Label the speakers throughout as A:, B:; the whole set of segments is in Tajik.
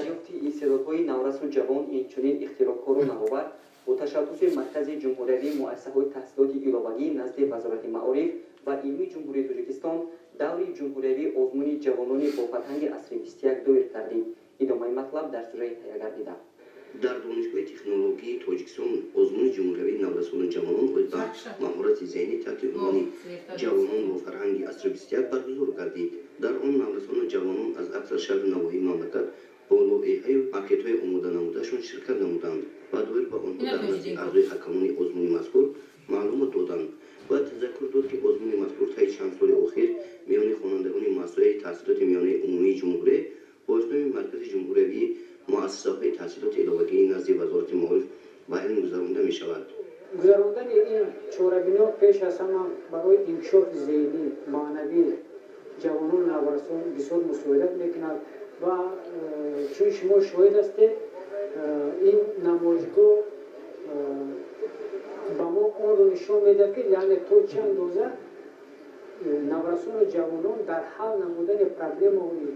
A: Дарёфти истеъдодҳои наврасу ҷавон, инчунин ихтироъкору навовар бо ташаббуси Маркази ҷумҳуриявии муассисаҳои таҳсилоти иловагӣ назди Вазорати маориф ва илми Ҷумҳурии Тоҷикистон даври ҷумҳуриявии озмуни ҷавонони бо фарҳанги асри 21 доир гардид. Идомаи матлаб дар сюжети таҳия гардида.
B: Дар Донишгоҳи технологии Тоҷикистон озмуни ҷумҳуриявии наврасону ҷавонон оид ба маҳорати зеҳнӣ таҳти унвони «Ҷавонон бо фарҳанги асри 21» баргузор гардид. Дар он наврасону ҷавонон аз аксар шаҳру навоҳии мамлакат бо лоиҳаю макетҳои омоданамудаашон ширкат намуданд ва доир ба онҳо дар назди аъзои ҳакамони озмуни мазкур маълумот доданд. Бояд тазаккур дод, ки озмуни мазкур таи чанд соли охир миёни хонандагони муассисаҳои таҳсилоти миёнаи умумии ҷумҳурӣ бо иқдоми Маркази ҷумҳуриявии муассисаҳои таҳсилоти иловагии назди Вазорати маориф ва илм гузаронида мешавад.
C: Гузарондани ин чорабиниҳо пеш аз ҳама барои инкишофи зеҳнӣ, маънавии ҷавонону наврасон бисёр мусоидат мекунад ва чун шумо шоҳид ҳастед, ин намоишгоҳ ба мо онро нишон медиҳад, ки яъне то чӣ андоза наврасону ҷавонон дар ҳал намудани проблемаҳои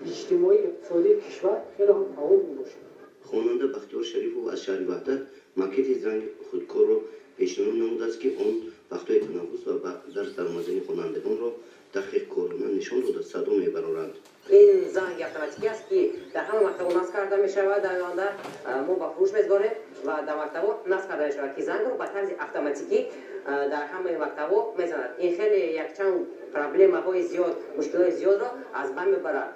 C: иҷтимоӣ, иқтисодии кишвар хеле ҳам фаъол мебошанд.
B: Хонанда Бахтиёр Шарифов аз шаҳри Ваҳдат макети занги худкорро пешниҳод намудааст, ки он вақтҳои танаффус ва ба дарс даромадани хонандагонро дақиқкорона нишон дода, садо мебарорад.
D: Ин занги автоматикӣ аст, ки дар ҳама мактабҳо насб карда мешавад. Дар оянда мо ба фурӯш мегузорем ва дар мактабҳо насб карда мешавад, ки зангро ба тарзи автоматикӣ дар ҳамаи мактабҳо мезанад. Ин хеле якчанд проблемаҳои зиёд, мушкилҳои зиёдро аз байн мебарад,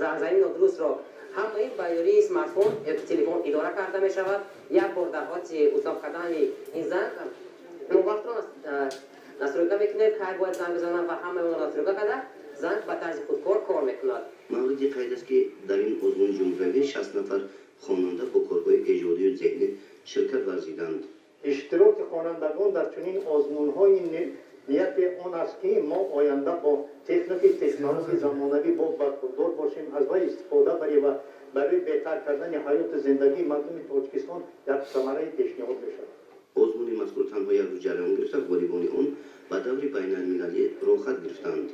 D: зангзании нодурустро. Ҳамаи ин ба ёрии смартфон ё телефон идора карда мешавад. Як бор дар ҳолати установка кардани ин занг мо вақтро настройка мекунем, кай бояд занг бизанам, ва ҳамаи онро настройка карда, занг ба тарзи худкор кор мекунад.
B: Мавриди қайд аст, ки дар ин озмуни ҷумҳуриявӣ 60 нафар хонанда бо корҳои эҷодию зеҳнӣ ширкат варзиданд.
E: Иштироки хонандагон дар чунин озмунҳои нияти он аст, ки мо оянда бо техники, технологияи замонавӣ бо бархурдор бошем, аз вай истифода барем ва барои беҳтар кардани ҳаёту зиндагии мардуми Тоҷикистон як самараи пешниҳод мешавад.
B: Озмуни мазкур танҳо як рӯз ҷараён гирифта, ғолибони он ба даври байналмилалӣ роҳхат гирифтанд.